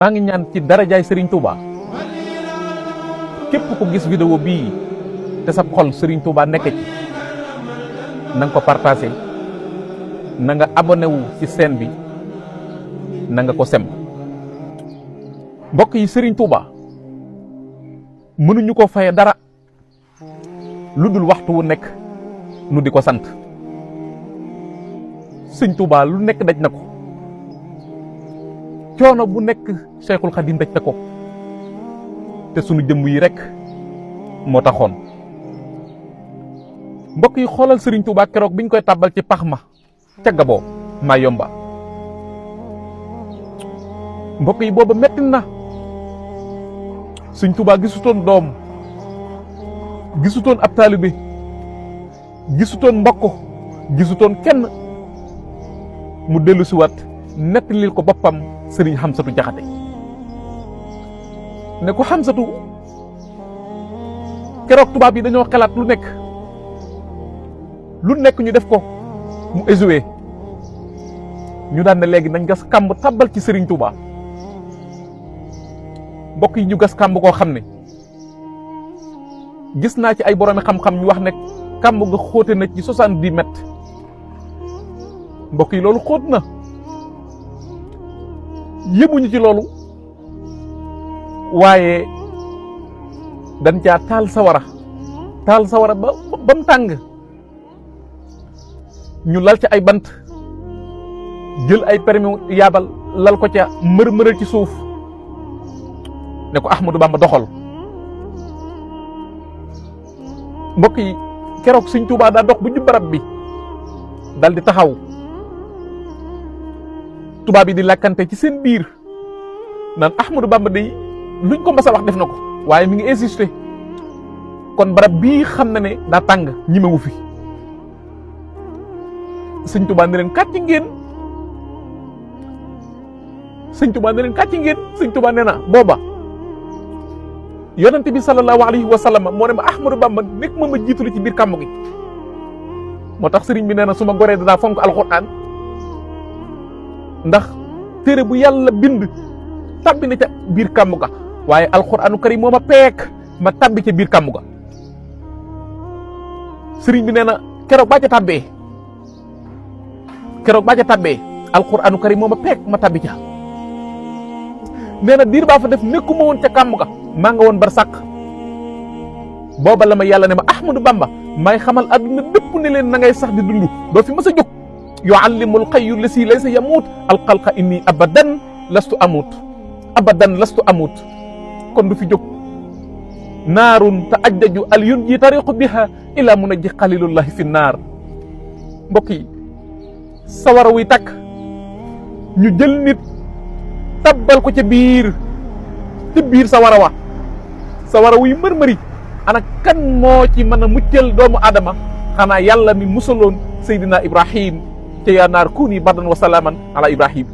maa ngi ñaan ci darajaay Serigne Touba képp ku gis vidéo bii te sa xol Serigne Touba nekk ci na nga ko partagé na nga abonné wu ci chaîne bi na nga ko sem mbokk yi Serigne Touba mënuñu ko faye dara lu dul waxtu wu nekk nu di ko sant Serigne Touba lu nekk daj na ko coono bu nekk Cheikhul Khadim daj na ko te sunu jëmm yi rek moo taxoon mbokk yi xoolal Serigne Touba keroog biñ koy tàbbal ci pax ma ca Gaboo maa yomba mbokk yi booba metti na Serigne Touba gisutoon doom gisutoon ab taalibe gisutoon mbokk gisutoon kenn mu dellu si waat nettalil ko boppam Serigne Hamsatu Jaxate ne ko Hamsatu keroog tubaab yi dañoo xalaat lu nekk ñu def ko mu échoué ñu daan ne léegi nañ gas kàmb tàbbal ci Serigne Touba mbokk yi ñu gas kàmb koo xam ne gis naa ci ay boroomi xam-xam ñu wax ne kàmb nga xóote na ci 70 mètres mbokk yi loolu xóot na yëbuñu ci loolu waaye dañ caa taal sawara ba mu tàng ñu lal ca ay bant jël ay permis yaabal lal ko ca mër-mëral ci suuf ne ko Ahmadou Bamba doxal mbokk yi keroog Sëñ Tuubaa daa dox bu jub barab bi dal di taxaw tubaab yi di lakkante ci seen biir naan Ahmadou Bamba day luñ ko mas a wax def na ko waaye mi ngi insisté kon barab bii xam na ne daa tàng ñimewu fi Sëñ Tuubaa ne leen kàcc ngeen Sëñ Tuubaa nee na booba yonent bi sallallahu alayhi wa sallam moo ne ma Ahmadou Bamba nekk ma jiitulu ci biir kàmb gi moo tax sëriñ bi nee na su ma goree danaa fonk alxuraan ndax téere bu yàlla bind tabbi na ca biir kàmb ga waaye alxuraanu karim moo ma peek ma tabbi ca biir kàmb ga sëriñ bi nee na keroog baa ca tabbee alxuraanu karim moo ma peek ma tabbi ca nee na diir baa fa def nekkuma woon ca kàmb ga maa nga woon bar sàq booba la ma yàlla ne ma Ahmadou Bamba may xamal adduna bépp ne leen na ngay sax di dund doo fi mës a jóg yuallimul xayyu lasi laysa yamuut alxalqa inni abadan lastu amut kon du fi jóg naarun te ajjaju al yun ji tariqu biha ila munajji xalilullahi fi naar mbokk yi sawara wuy takk ñu jël nit tabbal ko ca biir sawara wuy mërmëri ana kan moo ci mën a muccal doomu aadama xanaa yàlla mi musaloon Seydina Ibrahim te yaa naar kuuni bardan wa salaaman ala Ibrahim